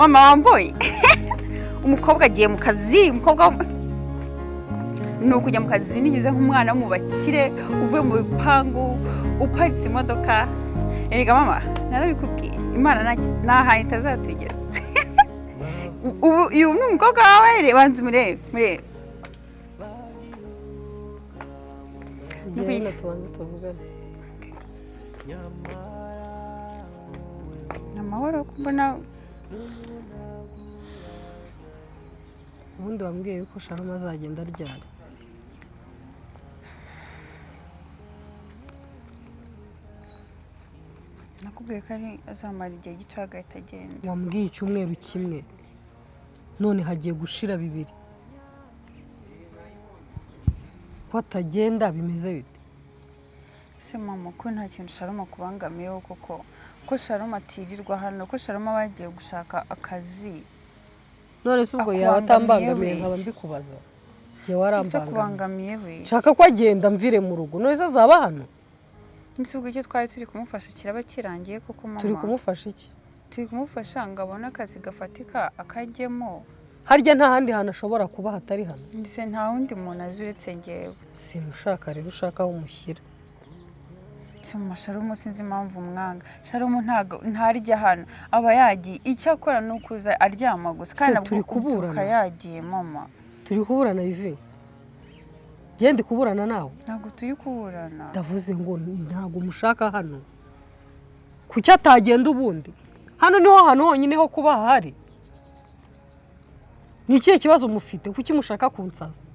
Mama wamboye. Umukobwa agiye mu kazi, umukobwa ni ukujya mu kazi nigize nk'umwana wo mu bakire, uvuye mu bipangu, uparitse imodoka. Erega mama, narabikubwiye, Imana nta hantu itazatugeza. Ubu uyu ni umukobwa wawe, reba, banza umurebe, murebe. Igihe hino tubanze tuvugane. Ni amahoro ko mbona? Ubundi wambwiye yuko Shalom azagenda ryari? Nakubwiye ko ari azamara igihe gito agahita agenda. Wambwiye icyumweru kimwe, none hagiye gushira 2. Ko atagenda bimeze bite? Ese mama, ko nta kintu Shalom akubangamiyeho koko? Ko Shalom atirirwa hano, ko Shalom aba yagiye gushaka akazi? None se ubwo yaba Akubangamiye atambangamiye we nkaba iki? mbikubaza? Njye Ese warambangamiye. akubangamiye we iki? Nshaka ko agenda mvire mu rugo. None se azaba hano? Ese ubwo icyo twari turi kumufasha kiraba kirangiye koko mama? Turi kumufasha iki? Turi kumufasha ngo abone akazi gafatika akajyemo. Harya nta handi hantu ashobora kuba hatari hano? Ndetse nta wundi muntu azi uretse njyewe. Simushaka rero, ushaka aho umushyira. Si mama, Shalom sinzi impamvu mwanga. Shalom ntago ntarya hano, aba yagiye. Icyo akora ni ukuza aryama gusa, kandi Se, nabwo turi ubyuka kuburana. yagiye mama. Turi kuburana, Ivi? Genda kuburana nawe. Ntabwo turi kuburana. Ndavuze ngo ntabwo umushaka hano. Kuki atagenda ubundi? Hano niho hantu honyine ho kuba hahari. Ni ikihe kibazo mufite? Kuki mushaka kunsaza?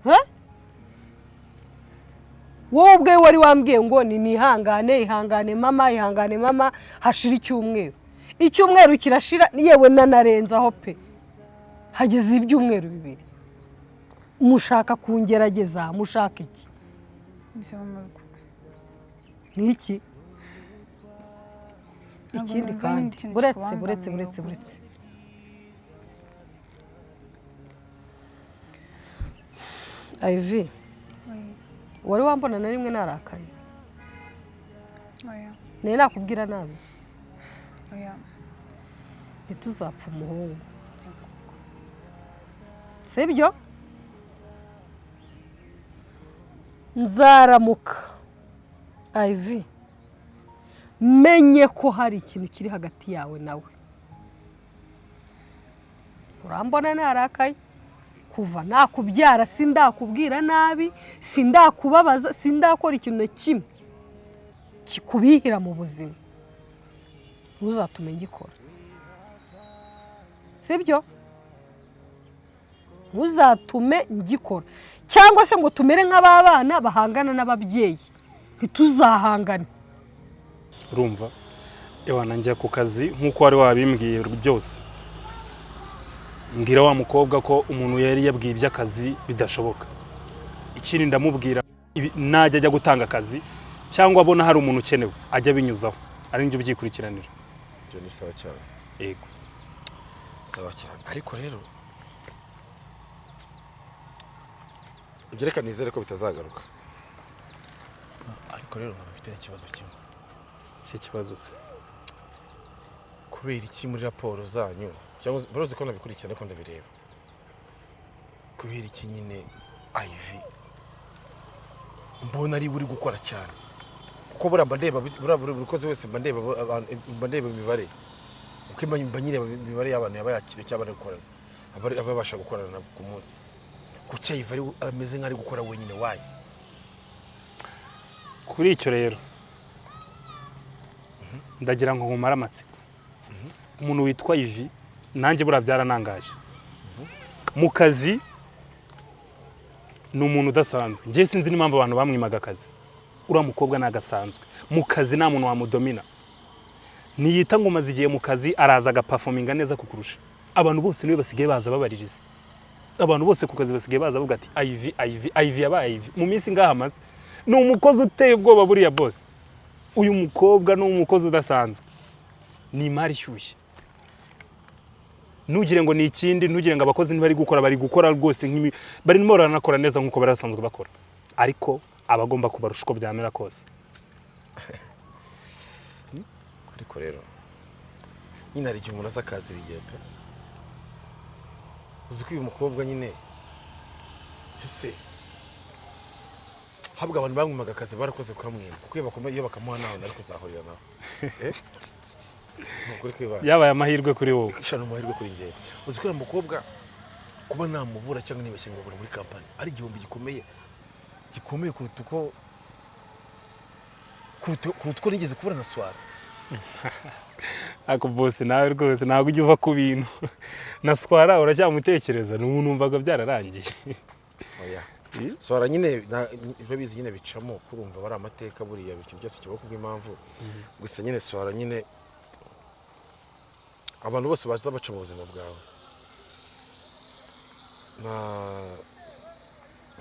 He? Wowe ubwe wari wambwiye ngo ni nihangane, ihangane mama, ihangane mama, hashira icyumweru. Icyumweru kirashira, yewe nanarenzaho pe. Hageze ibyumweru 2. Mushaka kungerageza, mushaka iki? Ese mama, Ni iki? Ntabwo Ikindi numva kandi ikintu buretse kikubangamiye buretse buretse ubwo. buretse. Ivy, Oya, wari wambona na rimwe narakaye? oya. Nari nakubwira nabi? Oya. Ntituzapfa umuhungu, sibyo? Nzaramuka Ivy menye ko hari ikintu kiri hagati yawe nawe. Urambona narakaye? Kuva nakubyara sindakubwira nabi, sindakubabaza, sindakora ikintu na kimwe kikubihira mu buzima. Ntuzatume ngikora, sibyo? Ntuzatume ngikora, cyangwa se ngo tumere nk'ababana bahangana n'ababyeyi. Ntituzahangane. Urumva, ewana, njya ku kazi nk'uko wari wabimbwiye byose. Mbwira wa mukobwa ko umuntu yari yabwiye iby'akazi bidashoboka. Ikindi ndamubwira najya ajya gutanga akazi cyangwa abona hari umuntu ukenewe, ajya abinyuzaho, ari njye ubyikurikiranira. Ibyo ni sawa cyane. Yego. Sawa cyane, ariko rero ibyo reka nizere ko bitazagaruka. Ariko rero nkaba mfite n'ikibazo kimwe. Iki kibazo se? Kubera iki muri raporo zanyu, cyangwa se baruzi ko nabikurikirana ariko ndabireba, kubera iki nyine Ivy mbona ari buri gukora cyane? Kuko buriya mba ndeba, buriya buri mukozi wese mba ndeba abantu, mba ndeba imibare, kuko mba nyireba imibare y'abantu yaba yakiriye cyangwa bari gukorana, aba babasha gukorana nabo ku munsi. Kuki Ivy ari ameze nk'ari gukora wenyine wayi? Kuri icyo rero ndagira ngo nkumare amatsiko. Umuntu witwa Ivy nanjye buriya byaranangaje. Mu kazi ni umuntu udasanzwe. Njye sinzi n'impamvu abantu bamwimaga akazi. Uriya mukobwa ni agasanzwe mu kazi, nta muntu wamudomina. Ntiyita ngo umaze igihe mu kazi, araza agapafominga neza kukurusha. Abantu bose niwe basigaye baza babaririza. Abantu bose ku kazi basigaye baza bavuga ati Ivy, Ivy, Ivy yabaye Ivy mu minsi ngaha amaze. Ni umukozi uteye ubwoba buriya bose. Uyu mukobwa ni umukozi udasanzwe, ni imari ishyushye. Ntugire ngo ni ikindi, ntugire ngo abakozi ntibari gukora, bari gukora rwose, barimo baranakora neza nk'uko bari basanzwe bakora, ariko abagomba kubarusha uko byamera kose. Ariko rero Nyine hari igihe umuntu aza akazira igihe pe. Uzi ko uyu mukobwa nyine ese habwa abantu bamwimaga akazi barakoze kukamwima, kuko iyo bakamuha nawe nari kuzahurira nawe. Eh? Ni ukuri kwibana. Yabaye amahirwe kuri wowe. Shana, amahirwe kuri njyewe. Uzi ko uriya mukobwa kuba namubura cyangwa nibeshye nkamubura muri kampani ari igihombo gikomeye, gikomeye kuruta uko nigeze kubura na Swara. Ariko boss, nawe rwose ntabwo ujya uva ku bintu. Na Swara uracyamutekereza? N'ubu numvaga byararangiye. Oya. Eh? Swara nyine urabizi nyine bicamo, kurumva bari amateka. Buriya ikintu cyose kibaho kubw'impamvu. Gusa nyine Swara nyine, abantu bose baza baca mu buzima bwawe, na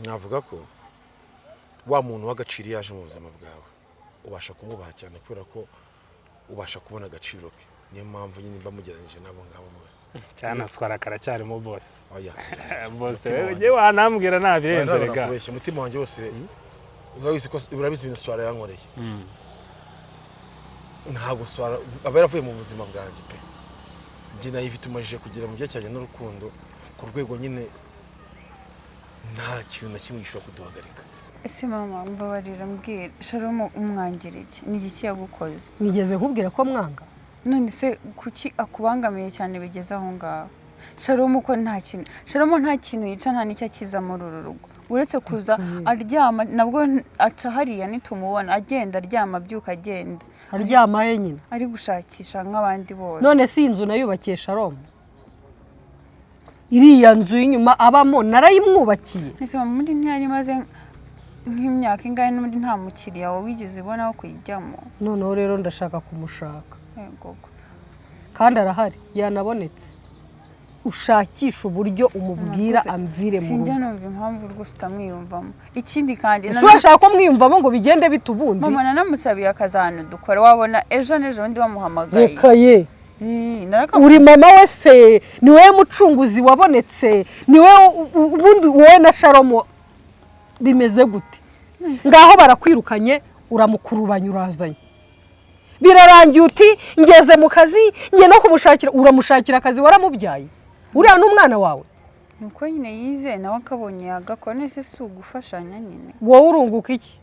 navuga ko wa muntu w'agaciro iyo yaje mu buzima bwawe ubasha kumwubaha cyane, kubera ko ubasha kubona agaciro ke. Niyo mpamvu nyine mba mugereranyije n'abo ngabo bose. Cyane, Swara karacyarimo, boss. Oya. Boss. Umutima Wewe wanjye. njyewe wanambwira nabirenze rega. Nakubeshya, umutima wanjye wose urabizi ko, urabizi ibintu Swara yankoreye. Ntabwo Swara aba yaravuye mu buzima bwanjye pe. Njye na Yves tumajije kugera mu gihe cyanjye n'urukundo ku rwego nyine nta kintu na kimwe gishobora kuduhagarika. Ese mama, mbabarira mbwira, Shalom umwangira iki? Ni igiki yagukoze? Nigeze nkubwira ko mwanga? None se kuki akubangamiye cyane bigeze aho ngaho? Shalom ko nta kintu, Shalom nta kintu yica, nta n'icyo akiza muri uru rugo uretse kuza aryama, nabwo aca hariya nitumubona agenda aryama, abyuka agenda. Aryama he nyine? Ari gushakisha nk'abandi bose. None si inzu nayubakiye Shalom? Iriya nzu y'inyuma abamo narayimwubakiye. Ese mama, muri ntiyari imaze nk'imyaka ingahe n'ubundi nta mukiriya wawe wigeze ubona wo kuyijyamo? Noneho rero ndashaka kumushaka. Yego. Kandi arahari, yanabonetse. Ushakisha uburyo umubwira Rwose amvire mu sinjya rugo. numva impamvu rwose utamwiyumvamo. Ikindi kandi Ese urashaka ko mwiyumvamo ngo bigende bite ubundi? Mama, nanamusabiye akazi ahantu dukora, wabona ejo n'ejo bundi bamuhamagaye. Reka ye! Ii, Uri mama we se? Ni wowe mucunguzi wabonetse? Ni wowe ubundi wowe na Shalomo bimeze gute? Ngaho barakwirukanye, uramukurubanya, urazanye, birarangiye uti ngeze mu kazi, ngiye no kumushakira. Uramushakira akazi? Waramubyaye? Uriya ni umwana wawe? Ni uko nyine yize nawe akabonye yagakora. None se si ugufashanya nyine? Wowe urunguka iki?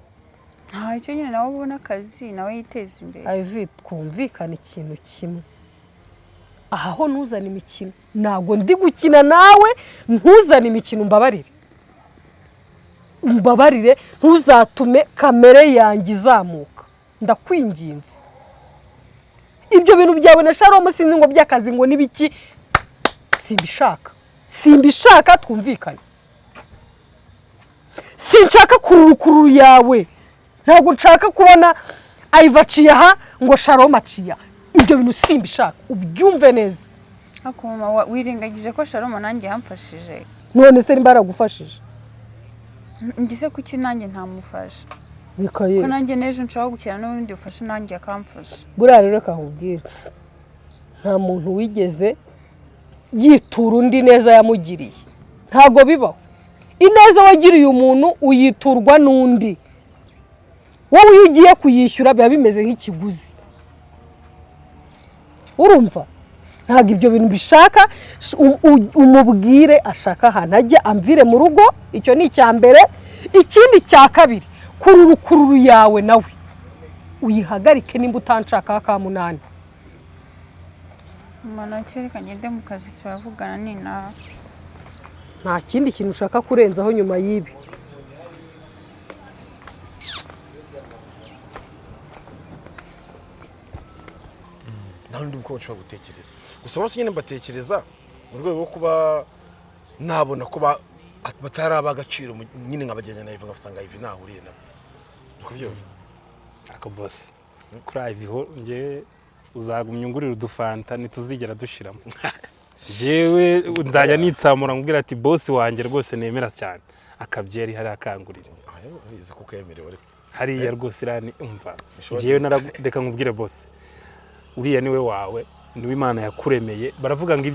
Ntacyo nyine, nawe ubona akazi, nawe yiteza imbere. Ivy, twumvikane ikintu kimwe. Aha ho ntuzane imikino, ntabwo ndi gukina nawe. Ntuzane imikino, umbabarire, umbabarire, ntuzatume kamere yanjye izamuka, ndakwinginze. Ibyo bintu byawe na Shalom, sinzi ngo by'akazi ngo n'ibiki, simbishaka, simbishaka. Twumvikane, sinshaka kururukururu yawe. Ntabwo nshaka kubona Ayiva aciye aha ngo Shalom aciye aha. Ibyo bintu simbishaka, ubyumve neza. Ariko mama, wirengagije ko Shalom nanjye yamfashije. None se nimba yaragufashije? Ngise kuki nanjye ntamufasha? Reka ye! Ko nanjye n'ejo nshobora gukina n'ubundi bufasha, nanjye akamfasha. Buriya rero reka nkubwire, nta muntu wigeze yitura undi neza yamugiriye, ntabwo bibaho. Ineza wagiriye umuntu uyiturwa n'undi. Wowe iyo ugiye kuyishyura biba bimeze nk'ikiguzi, urumva? Ntabwo ibyo bintu bishaka. Umubwire ashaka ahantu ajya, amvire mu rugo. Icyo ni icya mbere. Ikindi cya kabiri, kururu kururu yawe nawe uyihagarike nimba utanshakaho aka munani. Mama, nacyo reka ngende mu kazi, turavugana ninaha. Nta kindi kintu ushaka kurenzaho nyuma y'ibi? Nta n'undi mukobwa nshobora gutekereza. Gusa bose nyine mbatekereza mu rwego rwo kuba nabona ko batari ab'agaciro, nyine nkabagereranya na Yves, ngasanga Yves ntahuriye nabo. Uri kubyumva? Ako boss, kuri Ivy ho nge uzagumya ungurira udufanta, ntituzigera dushiramo. Njyewe nzajya nitsamura nkubwira ati boss wanjye rwose nemera cyane, akabyeri hariya akangurira. Aha urizi kuko yemerewe ariko. Hariya rwose irani umva. Ishoti. Njyewe reka nkubwire boss, uriya niwe wawe, niwe Imana yakuremeye. Baravuga ngo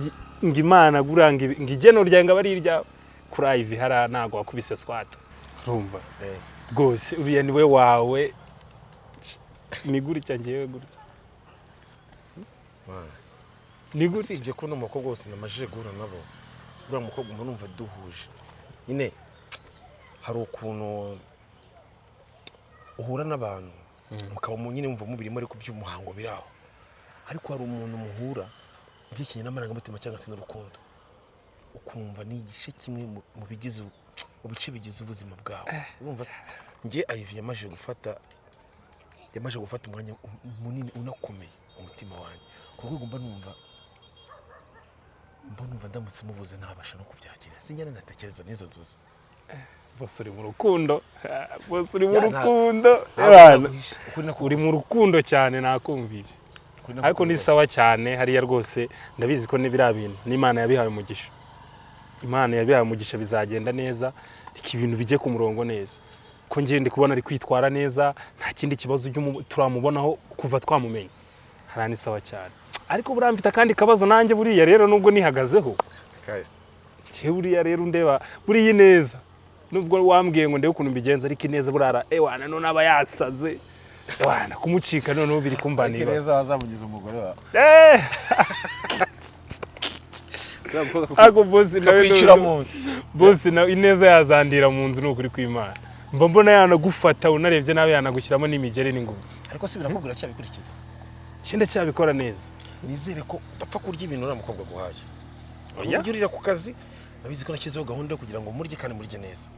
ngo Imana guranga ngo igeno ryawe ngo abe ari iryawe. Kuri Ivy hariya ntabwo wakubise swata, urumva? Eh. Rwose uriya niwe wawe, ni gutya, njyewe gutya. Man. Ni gute? Usibye ko n'umukobwa wose namajije guhura nabo, uriya mukobwa mba numva duhuje nyine. Hari ukuntu uhura n'abantu mukaba nyine mumva mubirimo, ariko by'umuhango biri aho, ariko hari umuntu muhura byerekeranye n'amarangamutima cyangwa se n'urukundo, ukumva ni igice kimwe mu bigize mu bice bigize ubuzima bwawe. Urumva se, njye Ivy yamaze gufata umwanya munini unakomeye mu mutima wanjye, ku rwego mba numva ndamutse mubuze ntabasha no kubyakira, sinjya nanatekereza n'izo nzozi. Bose uri mu rukundo. Bose uri mu Ya, rukundo. ntabwo Ebana, naguhisha. Ukuri uri mu rukundo cyane, nakumvije. Ukuri Ariko ni nakubwira. sawa cyane hariya rwose. Ndabizi ko n'ibiriya bintu n'Imana yabihaye umugisha, Imana yabihaye umugisha, bizagenda neza. Reka ibintu bijye ku murongo neza, ko njye ndi kubona ari kwitwara neza, nta kindi kibazo ujya turamubonaho kuva twamumenya. Hariya ni sawa cyane, ariko buriya mfite akandi kabazo nanjye. Buriya rero nubwo nihagazeho, Kahise. njyewe buriya rero ndeba buriya Ineza, nubwo wambwiye ngo ndebe ukuntu mbigenza, ariko Ineza burara ewana none aba yasaze, ewana kumucika noneho biri kumbana ibibazo. Neza wazamugize umugore wawe. Ariko bosi nawe Kakwishyura mu nzu. Bosi nawe Ineza yazandira mu nzu, ni ukuri kw'Imana. Mba mbona yanagufata, unarebye nawe yanagushyiramo n'imigeri n'ingumi. Ariko se birakubwira cyabikurikiza? Cyenda cyabikora neza. Nizere ko udapfa kurya ibintu uriya mukobwa aguhaye. Oya. Ujya urira ku kazi, nabizi ko nashyizeho gahunda yo kugira ngo murye kandi murye neza.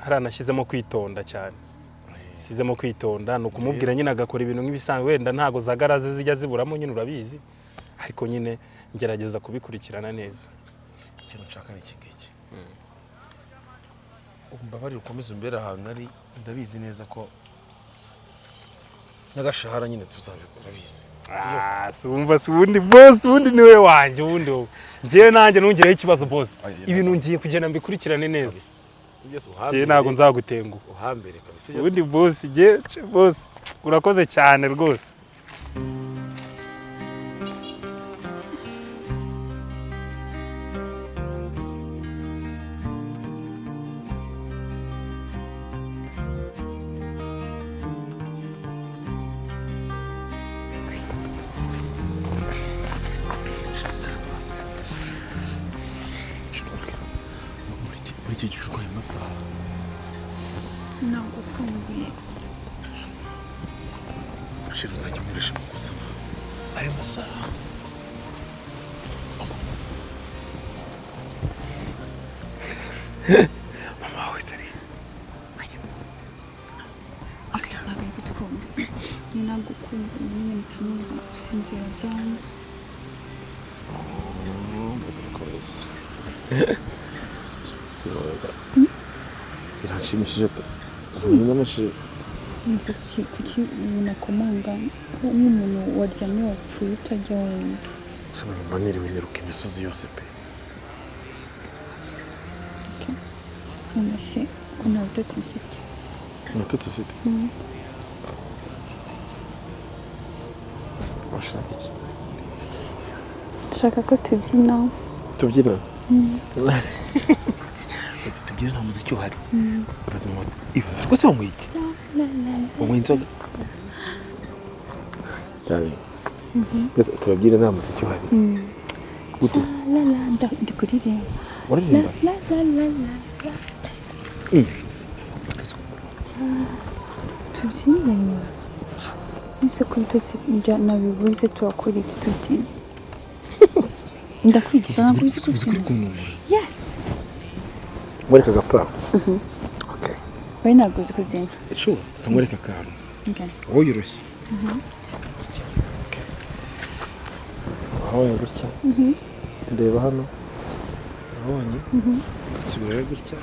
Haranashyizemo kwitonda cyane, sizemo kwitonda, ni ukumubwira nyine agakora ibintu nk'ibisanzwe. Wenda ntago za garaze zijya ziburamo nyine, urabizi, ariko nyine ngerageza kubikurikirana neza. Ikintu nshaka ni iki ngiki: umbabarire ukomeze umbere ahantu ari. Ndabizi neza ko n'agashahara nyine tuzabikora, urabizi. Si byo se? Ah, si wumva si ubundi boss, ubundi niwe wanjye, ubundi wowe njyewe nanjye ntungireho ikibazo, boss. Oya, Ibintu ngiye kugenda mbikurikirane neza. Si byo se? Njyewe Uhambere. ntabwo nzagutenguha. Uhambere kabisa, si byo se? Ubundi boss, njye boss urakoze cyane rwose. Muri iki gicuku, aya masaha? Nagukumbuye. Shira, uzajya unkoresha amakosa aya masaha. Mama wawe se ari? Ari mu nzu. Okay, ntabwo ari kutwumva. Ni nagukumbuye nyine, mpita numva gusinzira byanze. Ndakubaza. Si wese. Biranshimishije pe. N'amashuri. Nese kuki umuntu akomanga nk'umuntu waryamye wapfuye utajya wumva? Mba niriwe niruka imisozi yose pe. Okay. None se ko nta bitotsi mfite? Natutse ufite. Urashaka iki? Ndashaka ko tubyina. Tubyina? Tubyina nta muziki uhari. Ibaze mu rwose, wanyweye iki? Wanyweye inzoga? Cyane. Mbese turabyina nta muziki uhari? Gute se? La la, ndi kuririmba. La. Uririmba? La la la la la. Tubyine. Nese ko ibitotsi nabibuze, turakora iki? Tubyine, ndakwigisha, ntabwo uzi kubyina. Yes. Mwereka agapara. Okay. Wowe ntabwo uzi kubyina. Sure, kamwereka akantu. Okay. Wowe yoroshye. Gutya. Okay. Wabonye gutya? Ndeba hano. Wabonye? Ugasubirayo gutya.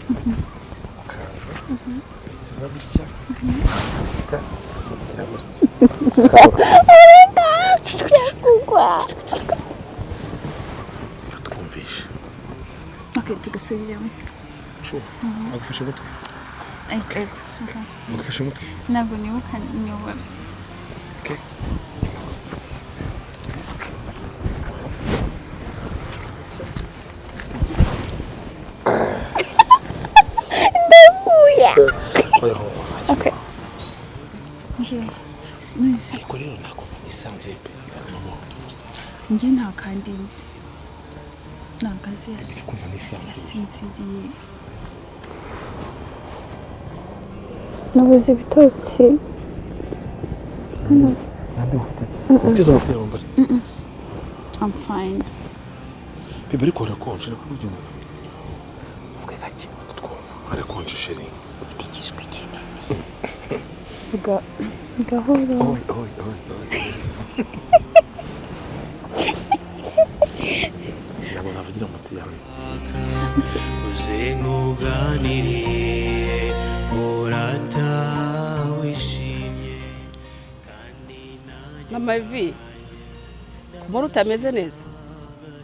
Ukaza. Ugahita uza gutya. Ukagira gutya. Kugwa. Twumvishe. Okay, tugasubiramo. Sure. Agufashe umutwe. Ego, ego. Okay. Agufashe umutwe. Ntabwo nibuka, nyobora. Okay. Okay. Njye sinzi. Ariko rero nakumva nisanzuye pe. Ibaze mama wawe dufata. Njye nta kandi nzi, ntabwo azi. Kumva nisanzuye. Yasinziriye. Nabuze ibitotsi. Utize umupira wambare. I'm fine. Bébé, ariko harakonje, nako ubyumva. Uvuge gake twumva. Harakonje, chérie. Ufite ikijwi kinini, vuga gahoro. Oy oy oy oy, ntabwo navugira munsi yawe. Uze nkuganirire, urata wishimye kandi nanjye. Mama Vi, kumara utameze neza,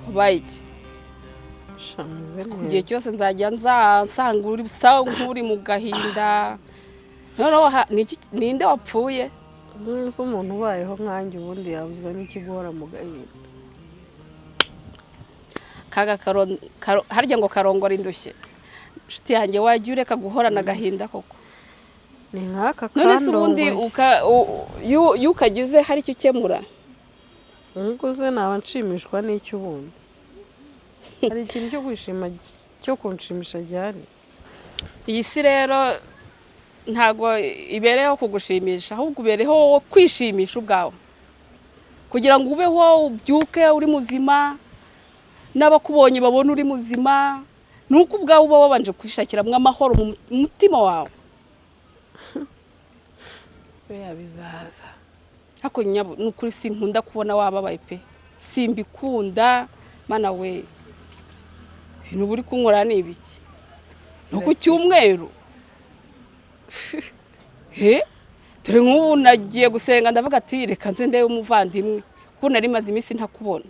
ubaye iki? Shameze. Igihe cyose nzajya nsanga uri usa nk'uri mu gahinda. Noneho ninde wapfuye? Nzi umuntu ubayeho nkanjye, ubundi yabuzwa n'ikiguhora mu gahinda? Kaga harya ngo karongora indushye. Inshuti yanjye, wajya ureka guhorana agahinda koko? Ni nk'aka. None se ubundi kandongoye. Iyo ukagize hari icyo ukemura? Ubwo se naba nshimishwa n'icyo? Ubundi hari ikintu cyo kwishima, cyo kunshimisha gihari? Iyi si rero ntabwo ibereyeho kugushimisha, ahubwo ubereyeho wowe kwishimisha ubwawe, kugira ngo ubeho, ubyuke uri muzima, n'abakubonye babone uri muzima. Ni uko ubwawe uba wabanje kwishakiramo amahoro mu mutima wawe. Buriya bizaza. Ariko nyabu, ni ukuri sinkunda kubona wababaye pe, simbikunda. Mana we, ibintu buri kunkora ni ibiki? Ni ku cyumweru he? Dore nk'ubu nagiye gusenga, ndavuga ati reka nze ndebe umuvandimwe, kuko nari maze iminsi ntakubona.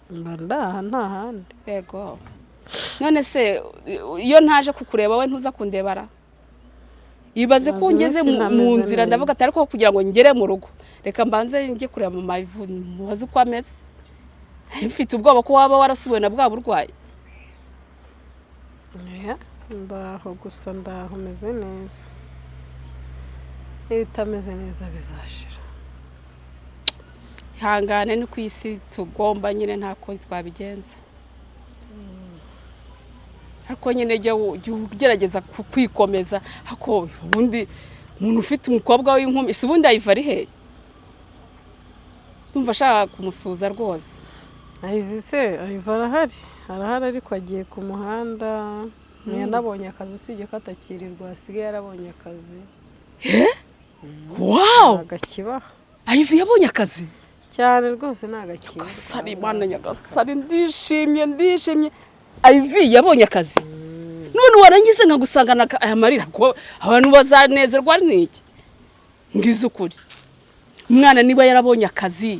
Mba ndaha, nta handi. Yego, none se iyo ntaje kukureba, we ntuza kundebara? Ibaze ko Maze ngeze iminsi mu ntameze nzira, neza. ndavuga ati ariko kugira ngo ngere mu rugo, reka mbanze njye kureba mama, mubaze uko ameze. Mfite ubwoba ko waba warasubiwe na bwa burwayi. Oya, ndaho gusa, ndaho meze neza. N'ibitameze neza bizashira. Ihangane, ni ku isi tugomba nyine, nta kundi twabigenza. Ariko nyine jya ugerageza kwikomeza. Ariko ubundi umuntu ufite umukobwa w'inkumi, si ubundi ayiva ari hehe? Ndumva ashaka kumusuhuza rwose. Ayiva se? Ayiva arahari, arahari, ariko agiye ku muhanda. Ntiyanabonye akazi, usibye ko atakirirwa, asigaye yarabonye akazi. Wow! Ntabwo akibaha. Ayiva yabonye akazi? Cyane rwose, ntabwo akibaha. Nyagasani, Imana nyagasani, ndishimye, ndishimye! Ayivi yabonye akazi! None warangize nkagusangana aya marira ko abantu bazanezerwa n'iki? Ngize ukuri, umwana niba yarabonye akazi,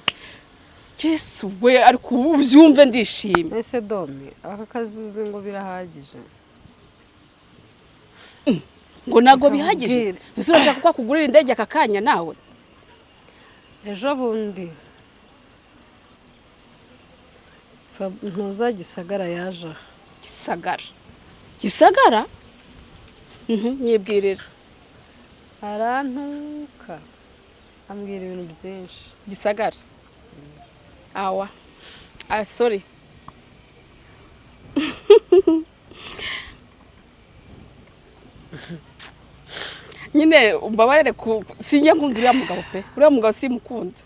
Yesu we, ariko ubu ubyumve, ndishimye. Ese Domi, aka kazi uzi ngo birahagije? Ngo ntabwo bihagije? Nkubwire. Ese urashaka ko akugurira indege aka kanya nawe? Ejo bundi Ntuza Gisagara yaje aha. Gisagara, Gisagara. Nyibwirira. Arantuka, ambwira ibintu byinshi. Gisagara awa, ah, sorry. Nyine umbabarire, ku sinjya nkunda uriya mugabo pe. Uriya mugabo simukunda,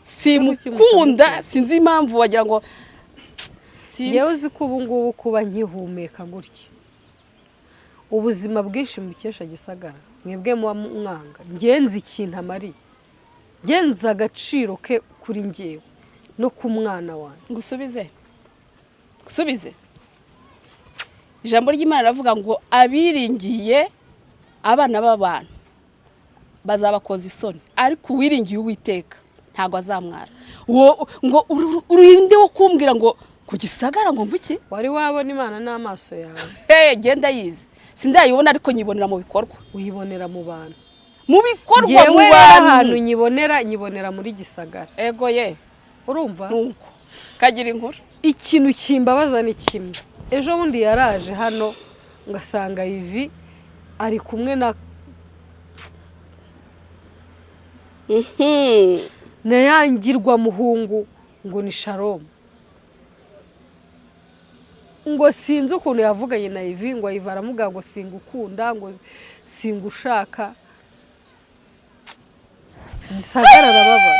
simukunda, sinzi impamvu, wagira ngo sinzi. Yewe, uzi ko ubu ngubu kuba nkihumeka gutya, ubuzima bwinshi mukesha Gisagara? Mwebwe muba mwanga, ngenzi ikintu amariye, ngenzi agaciro ke kuri njyewe no ku mwana wanjye. Ngusubize, ngusubize. Ijambo ry'Imana riravuga ngo abiringiye abana b'abantu bazabakoza isoni, ariko uwiringiye Uwiteka ntabwo azamwara. Uwo ngo urinde wo kumbwira ngo ku Gisagara ngo ngwiki? Wari wabona Imana n'amaso yawe? Hey, genda yize, sindayibona, ariko nyibonera mu bikorwa. Uyibonera mu bantu. Mu bikorwa, mu Ngewe rero ahantu bantu. nyibonera, nyibonera muri Gisagara. Ego ye. Urumva? Nuko kagira inkuru. Ikintu kimbabaza ni kimwe. Ejo bundi yaraje hano, ngasanga Ivi ari kumwe na Na yangirwa muhungu ngo ni Shalom, ngo sinzi ukuntu yavuganye na Ivi, ngo Ivi aramubwira ngo singukunda, ngo singushaka. Gisagara arababara.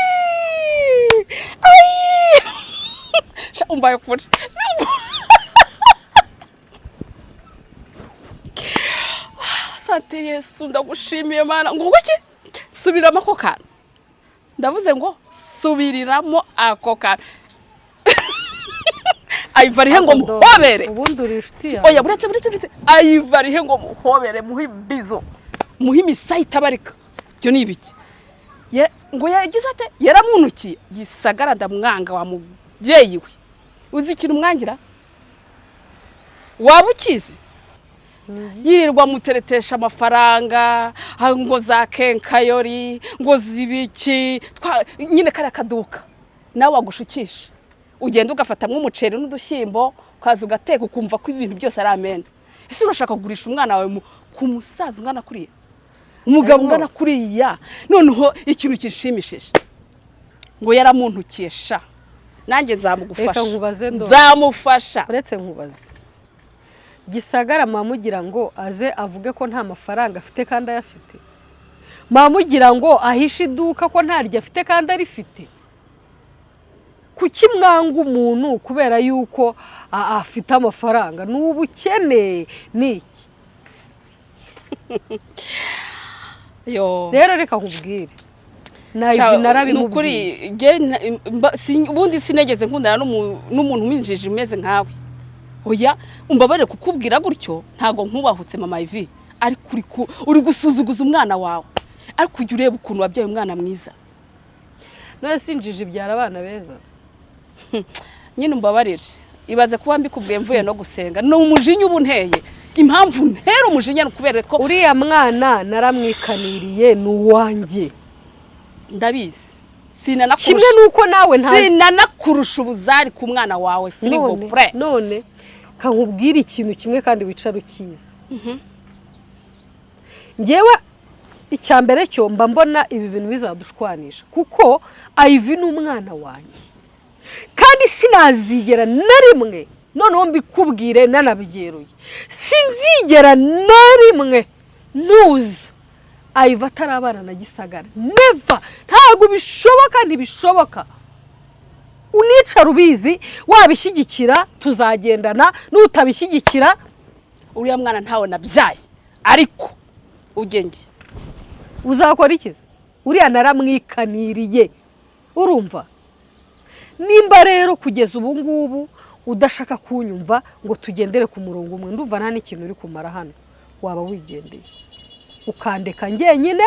Sha, umbaye kure. Sante Yesu, ndagushimiye Mana. Ngo iki? Subiramo ako kantu. Ndavuze ngo subiriramo ako kantu. Ayiva arihe ngo muhobere? Ubundi uri inshuti yawe. Oya, buretse, buretse, buretse. Ayiva arihe ngo muhobere, muhe ibizo, muhe imisaya itabarika? Ibyo ni ibiki? Ngo yagize ate? Yaramunukiye. Gisagara ndamwanga wa mubyeyi we. Uzi ikintu umwangira? Waba ukizi? Yirirwa muteretesha amafaranga, ngo za kenkayori, ngo zibiki nyine kariya kaduka nawe wagushukisha, ugenda ugafatamwo umuceri n'udushyimbo, ukaza ugateka, ukumva ko ibintu byose ari amena. Ese urashaka kugurisha umwana wawe ku musaza ungana kuriya, umugabo ungana kuriya? Noneho ikintu kinshimishije, ngo yaramuntukiye sha. Nanjye nzamugufasha. Reka nkubaze, Ndoli. Nzamufasha. Uretse nkubaze, Gisagara mamugira ngo aze avuge ko nta mafaranga afite kandi ayafite? Mamugira ngo ahishe iduka ko ntaryo afite kandi arifite? Kuki mwanga umuntu kubera yuko afite amafaranga? Ni ubukene? Ni iki? Yo. Rero reka nkubwire, Sha, nabi narabimubwiye. Nukuri jye ubundi sinegeze nkundana n'umuntu winjije umeze nkawe. Oya, umbabarire kukubwira gutyo, ntago nkubahutse mama Ivi, ariko uri gusuzuguza umwana wawe. Ariko ujya ureba ukuntu wabyaye umwana mwiza. None sinjije ibyara abana beza? Nyine umbabarire, ibaze kuba mbikubwiye mvuye no gusenga, ni umujinya uba unteye. Impamvu ntera umujinya ni ukubera ko Uriya mwana naramwikaniriye, ni uwanjye. Ndabizi. Kimwe Sinanakurusha. nuko nawe nta Sinanakurusha ubuzari ku mwana wawe, s'il vous None plaît. none kankubwira ikintu kimwe kandi wicara ukizi. Ngewe icya mbere cyo mba mbona ibi bintu bizadushwanisha, kuko Ivy ni umwana wanjye kandi sinazigera na rimwe, noneho mbikubwire nanabyeruye, sinzigera na rimwe ntuza Ivy atarabana na Gisagara. Never, ntabwo bishoboka, ntibishoboka. Unicara ubizi, wabishyigikira tuzagendana, nutabishyigikira Uriya mwana ntawe nabyaye, ariko ugenge. Uzakora iki se? Uriya naramwikaniriye, urumva? Nimba rero kugeza ubu ngubu udashaka kunyumva ngo tugendere ku murongo umwe, ndumva nta n'ikintu uri kumara hano. Waba wigendeye ukandeka njyenyine,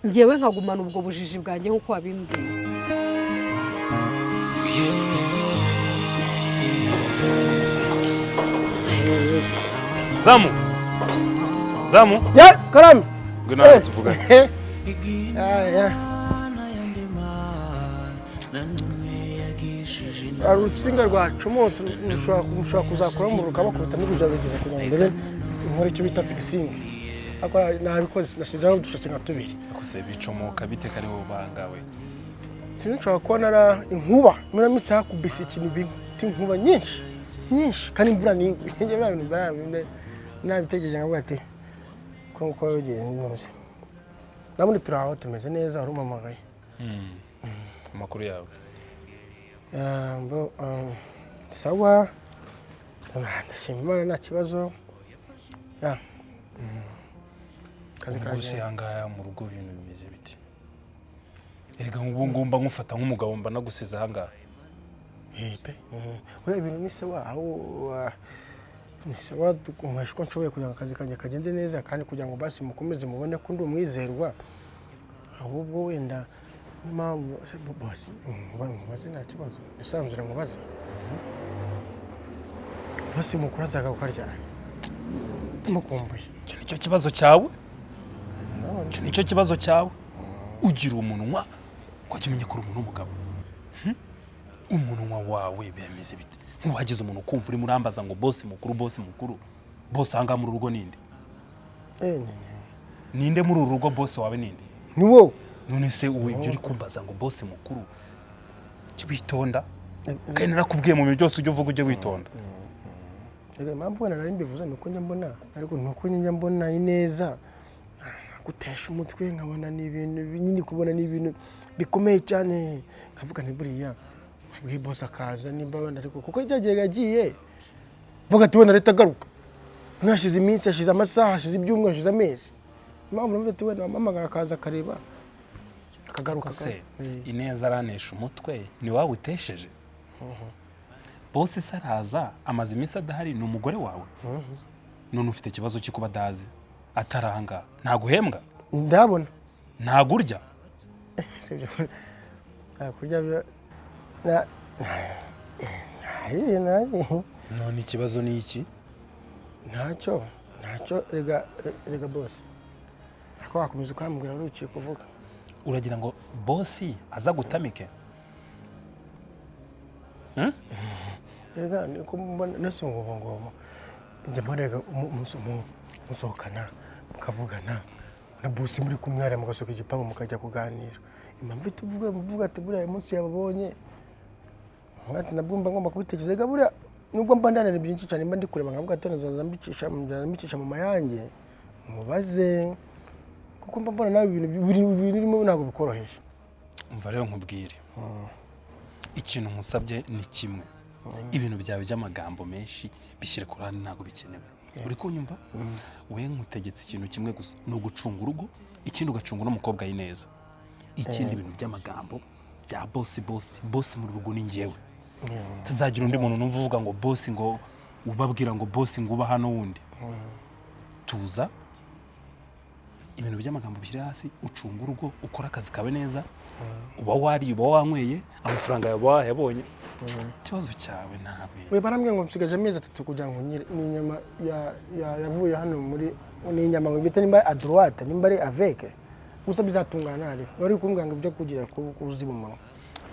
ngewe nkagumana ubwo bujiji bwanjye nk'uko wabimbwiye. Zamu, zamu. Ya, karame. Ngwino hano tuvugane. Ya. Hari urutsinga rwacomotse, mushobora kuzakora umuriro ukabakubita n'urujabigeza kugira ngo ndebe nkore icyo bita fixing. Ariko nabikoze, nashyizeho udushashi nka tubiri. Akuse bicomoka bite kari wowe bangawe? Sinshobora kuba nara inkuba muri minsi hakubise ikintu bita inkuba nyinshi nyinshi, kandi imvura ni njye biriya bintu nabitekereje nkavuga ati ko uko bigiye bimeze. Nabundi turi aho tumeze neza, wari umpamagaye? Amakuru yawe? Sawa, ndashima Imana, nta kibazo. Ya. Akazi Ubwo se karagenda. ahangaha mu rugo ibintu bimeze bite? Erega ubu ngomba nkufata nk'umugabo, mba nagusize ahangaha. Eh, pe. Oya, ibintu ni sawa, aho ni sawa, nkoresha uko nshoboye kugira ngo akazi kanjye kagende neza, kandi kugira ngo basi mukomeze mubone ko ndi umwizerwa. Ahubwo wenda n'impamvu bose nkubaze, nta kibazo, nisanzure nkubaze. Basi mukuru azagaruka ryari? Mukumbuye. Icyo nicyo kibazo cyawe, icyo nicyo kibazo cyawe. Ugira umunwa, ukajya umenya ko uri umuntu w'umugabo. Umunwa wawe bemeze bite? Nk'uhagize umuntu ukumva urimo urambaza ngo bosi mukuru, bosi mukuru, bosi ahangaha muri uru rugo ninde? Eh, Ninde muri uru rugo bosi wawe ninde? Ni wowe. None se ubu ibyo uri kumbaza ngo bosi mukuru, jya witonda, kandi narakubwiye mu bintu byose ujya uvuga ujye witonda. Reka, impamvu wenda nari mbivuze ni uko njya mbona, ariko ni uko njya mbona Ineza gutesha umutwe, nkabona ni ibintu nyine, kubona ni ibintu bikomeye cyane, nkavuga nti buriya wabwiye boss akaza nimba wenda, ariko kuko cya gihe yagiye mvuga ati wenda leta agaruka, hashize iminsi, hashize amasaha, hashize ibyumweru, hashize amezi. Impamvu navuze ati wenda wamuhamagara akaza akareba akagaruka. Ko se Ineza aranesha umutwe, ni wowe utesheje? Bosi se araza, amaze iminsi adahari, ni umugore wawe, none ufite ikibazo cyo kuba adazi ataranga? Ntaguhembwa? Ndabona. Ntago urya? Sibyo, nta kurya na nariye nariye. None ikibazo ni iki? Ntacyo, ntacyo. Rega, rega boss, ariko wakomeza ukambwira wari ugiye kuvuga. Uragira ngo bosi aza gutamike? Rega niko mbona nese ngo njya mbona, rega musohokana mukavugana na boss, muri kumwe hariya, mugasohoka igipangu mukajya kuganira. Impamvu tuvuga mvuga ati buriya uyu munsi yababonye, ati nabwo mba ngomba kubitekereza. Rega buriya nubwo mba ndanira byinshi cyane, mba ndi kureba nkavuga ati nzaza mbicisha mu mayange mubaze, kuko mba mbona nawe ibintu ibintu birimo ntabwo bikoroheje. Umva rero nkubwire, ikintu nkusabye ni kimwe: ibintu byawe by'amagambo menshi bishyire ku ruhande, ntabwo bikenewe. Uri kunyumva? We nkutegetse ikintu kimwe gusa, ni ugucunga urugo, ikindi ugacunga n'umukobwa neza. Ikindi, ibintu by'amagambo bya bosi, bosi, bosi, mu rugo ni njyewe. Tuzagira undi muntu numva uvuga ngo bosi, ngo ubabwira ngo bosi, ngo uba hano wundi. Tuza, ibintu by'amagambo bishyire hasi, ucunga urugo, ukore akazi kawe neza. Uba wariye, uba wanyweye, amafaranga yawe uba wayabonye, ikibazo cyawe ntabwo We barambwira ngo nsigaje amezi 3 kugira ngo nyire. Ni inyama yavuye hano muri, ni inyama ngo bita nimba ari à droite, nimba ari avec, gusa bizatungana. Ariko wari kumbwira ngo ibyo kugira kuziba umunwa.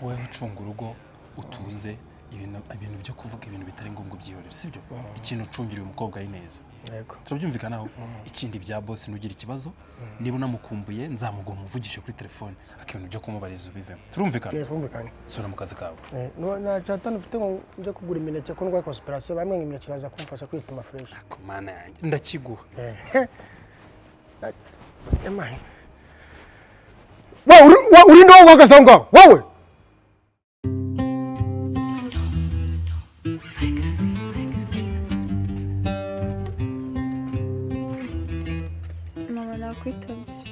Wowe ucunga urugo, utuze. Ibintu byo kuvuga ibintu bitari ngombwa ubyihorere, sibyo? Ikintu ucungira uyu mukobwa ari neza. Yego. Turabyumvikanaho? Ikindi, bya bosi, ntugire ikibazo. Niba unamukumbuye nzamuguha umuvugishe kuri telefone, ariko ibintu byo kumubariza ubivemo. Turumvikana? Yes, twumvikanye. Sura mu kazi kawe. No, nta cyatanu ufite ngo njye kugura imineke, ko ndwaye constipation? Bamwe ngo imineke iraza kumfasha kwituma fresh. Ku Mana yanjye, ndakiguha. Emaye. Wowe uri ndo uhagaze aho ngaho wowe? Mama, nakwitabye.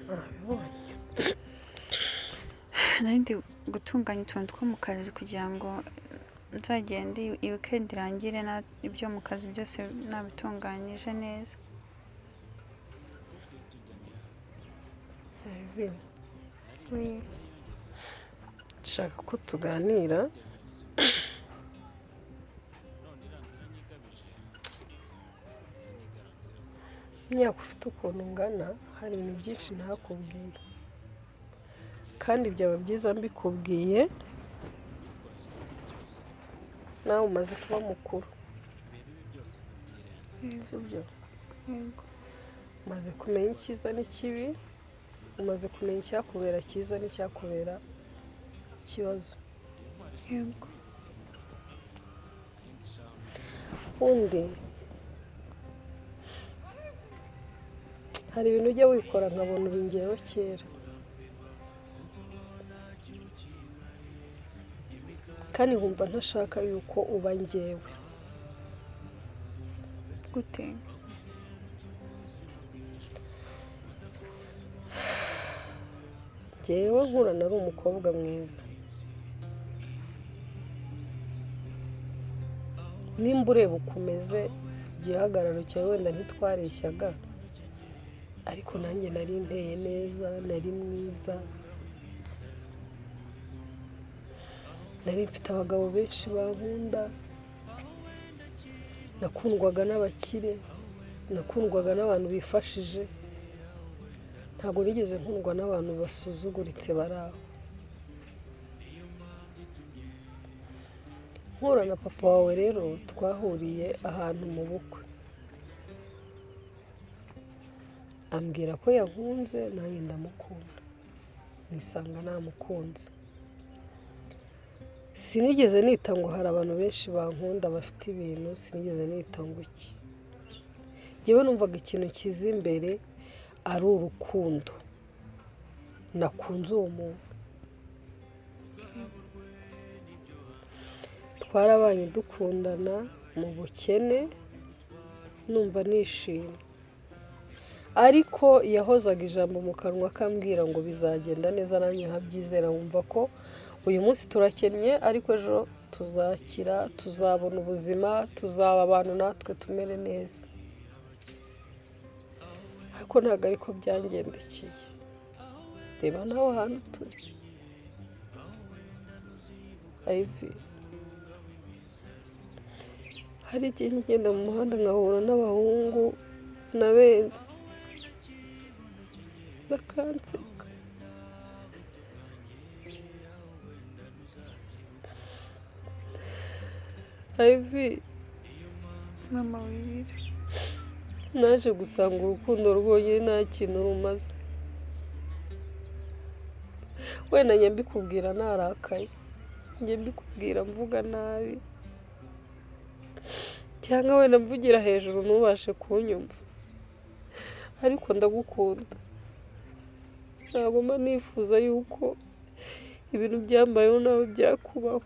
Nabibonye. Nari ndi gutunganya utuntu two mu kazi kugira ngo nzagende iyi weekend irangire na ibyo mu kazi byose nabitunganyije neza. Ivy, nshaka ko tuganira. Imyaka ufite ukuntu ungana, hari ibintu byinshi ntakubwiye, kandi byaba byiza mbikubwiye nawe umaze kuba mukuru, sibyo? Yego. Umaze kumenya icyiza n'ikibi, umaze kumenya icyakubera cyiza n'icyakubera ikibazo. Yego. Undi hari ibintu ujya wikora nkabona ubu ngewe kera, kandi nkumva ntashaka yuko uba ngewe. Gute? Ngewe nkura nari umukobwa mwiza. Nimba ureba uko umeze, igihagararo cyawe, wenda ntitwareshyaga, ariko nanjye nari nteye neza, nari mwiza, nari mfite abagabo benshi bankunda, nakundwaga n'abakire, nakundwaga n'abantu bifashije. Ntabwo nigeze nkundwa n'abantu basuzuguritse bari aho. Mpura na papa wawe rero, twahuriye ahantu mu bukwe. Ambwira ko yankunze, nanjye ndamukunda, nisanga namukunze. Sinigeze nita ngo hari abantu benshi bankunda bafite ibintu, sinigeze nita ngo iki. Njyewe numvaga ikintu kiza imbere ari urukundo nakunze uwo muntu. Twarabanye, dukundana mu bukene, numva nishimye, ariko yahozaga ijambo mu kanwa akambwira ngo bizagenda neza, nanjye nkabyizera, nkumva ko uyu munsi turakennye ariko ejo tuzakira, tuzabona ubuzima, tuzaba abantu natwe tumere neza. Ariko ntabwo ariko byangendekeye. Reba nawe ahantu turi. Ivy, hari igihe ngenda mu muhanda nkahura n'abahungu nabenze bakanseka. Ivy, Mama, wirira. Naje gusanga urukundo rwonyine nta kintu rumaze. Wenda njya mbikubwira narakaye, njya mbikubwira mvuga nabi, cyangwa wenda mvugira hejuru ntubashe kunyumva, ariko ndagukunda. Ntabwo mba nifuza yuko ibintu byambayeho nawe byakubaho.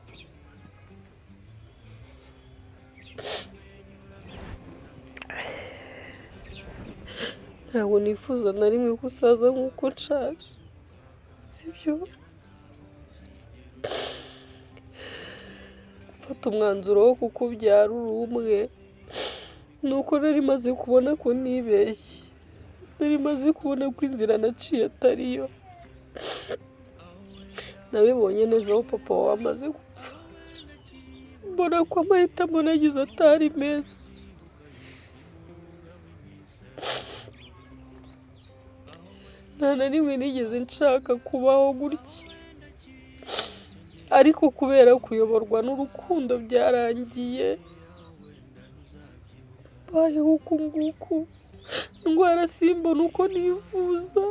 Ntabwo nifuza na rimwe ko usaza nk'uko nshaje, sibyo? Mfata umwanzuro wo kukubyara uri umwe nuko nari maze kubona ko nibeshye, nari maze kubona ko inzira naciye atariyo. Nabibonye neza aho papa wawe amaze gupfa, mbona ko amahitamo nagize atari meza. Nta na rimwe nigeze nshaka kubaho gutya, ariko kubera kuyoborwa n'urukundo byarangiye mbayeho uku nguku, ndwara simbona uko nivuza.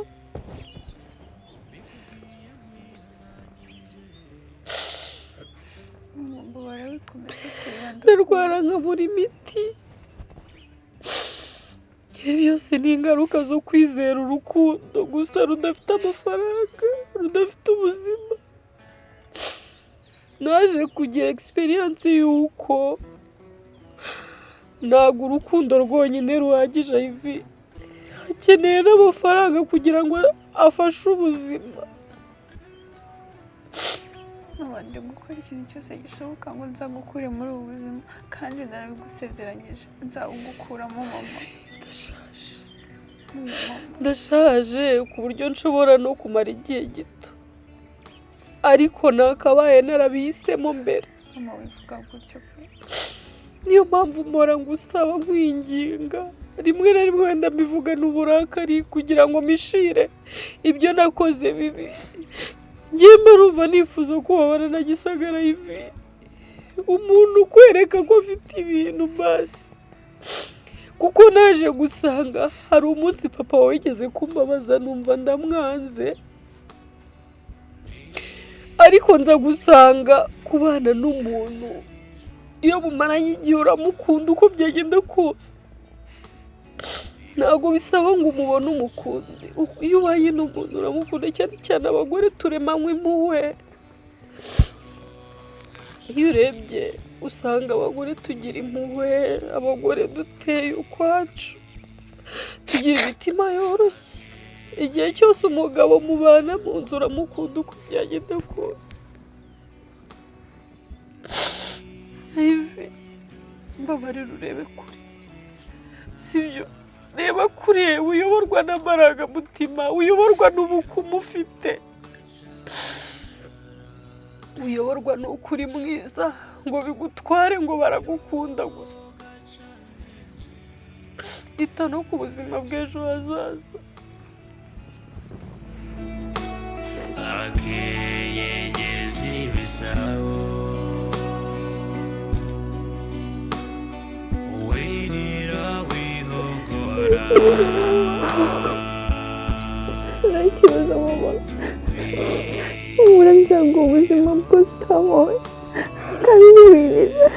Mama, mbabara wikomeze kurira. Ndarwara nkabura imiti. Ibi byose ni ingaruka zo kwizera urukundo gusa rudafite amafaranga, rudafite ubuzima. Naje kugira experience y'uko ntabwo urukundo rwonyine ruhagije. Ivy, akeneye n'amafaranga kugira ngo afashe ubuzima. Mama, ndi gukora ikintu cyose gishoboka ngo nzagukure muri ubu buzima, kandi narabigusezeranyije, nzabugukuramo mama. Ndashaje. Mama. Ndashaje ku buryo nshobora no kumara igihe gito, ariko nakabaye narabihisemo mbere. Mama, wivuga gutyo pe. Niyo mpamvu mpora ngusaba, nkwinginga, rimwe na rimwe wenda mbivugana uburakari kugira ngo mishire ibyo nakoze bibi. Ngiye mbarumva nifuza kubabara na Gisagara Ivy, umuntu ukwereka ko afite ibintu basi. Kuko naje gusanga hari umunsi papa wigeze kumbabaza numva ndamwanze, ariko nza gusanga kubana n'umuntu iyo mumaranye igihe uramukunda uko byagenda kose. Ntabwo bisaba ngo umubone umukunde, iyo ubanye n'umuntu uramukunda, cyane cyane abagore turemanywe impuhwe. Iyo urebye usanga abagore tugira impuhwe, abagore duteye ukwacu, tugira imitima yoroshye. Igihe cyose umugabo mubana mu nzu uramukunda uko byagenda kose. Ivy, mbabarira urebe kure, sibyo? Reba kure, uyoborwa n'amarangamutima, uyoborwa n'ubukumu ufite, uyoborwa n'uko uri mwiza ngo bigutware ngo baragukunda gusa. Ita no ku buzima bw'ejo hazaza. Akeyegeza ibisabo, wirira wihogora. kibazo mama. Humura, nzaguha ubuzima bwose utabonye kandi wirira.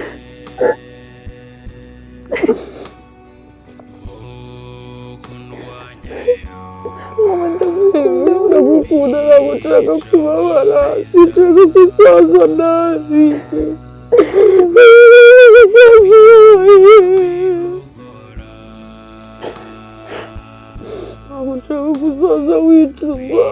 Mama, ndagukunda, ndagukunda, ntabwo nshaka kubabara, sinshaka gusaza nabi. Ntabwo nshaka gusaza wicuza.